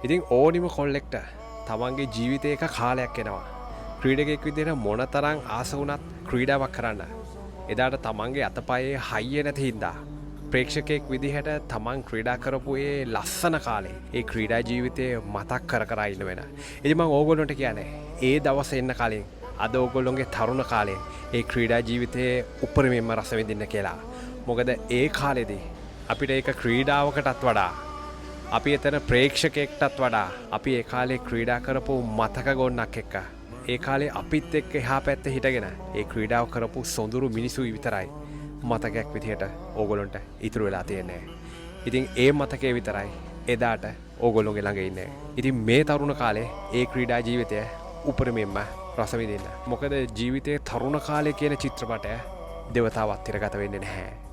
ඉතින් ඕනිම කොල්ලෙක්ට තමන්ගේ ජීවිතේ එක කාලයක් එනවා. ක්‍රීඩකයෙක් විදිහට මොනතරම් ආස වුණත් ක්‍රීඩාවක් කරන්න. එදාට තමන්ගේ අතපයේ හයිය නැති හින්දා ප්‍රේක්ෂකයෙක් විදිහට තමන් ක්‍රීඩා කරපු ඒ ලස්සන කාලේ ඒ ක්‍රීඩා ජීවිතය මතක් කර කර ඉන්න වෙන. ඉතින් මං ඕගොල්ලන්ට කියන්නේ ඒ දවස එන්න කලින් අද ඕගොල්ලොන්ගේ තරුණ කාලේ ඒ ක්‍රීඩා ජීවිතයේ උපරිමයෙන්ම රස විඳින්න කියලා. මොකද ඒ කාලෙදී අපිට ඒක ක්‍රීඩාවකටත් වඩා අපි එතන ප්‍රේක්ෂකයෙක්ටත් වඩා අපි ඒ කාලේ ක්‍රීඩා කරපු මතක ගොන්නක් එක්ක ඒ කාලේ අපිත් එක්ක එහා පැත්තේ හිටගෙන ඒ ක්‍රීඩාව කරපු සොඳුරු මිනිස්සු විතරයි මතකයක් විදිහට ඕගොල්ලොන්ට ඉතුරු වෙලා තියෙන්නේ. ඉතින් ඒ මතකය විතරයි එදාට ඕගොල්ලොන්ගේ ළඟ ඉන්නේ. ඉතින් මේ තරුණ කාලේ ඒ ක්‍රීඩා ජීවිතය උපරිමයෙන්ම රස විඳින්න. මොකද ජීවිතයේ තරුණ කාලය කියන චිත්‍රපටය දෙවතාවක් තිරගත වෙන්නේ නැහැ.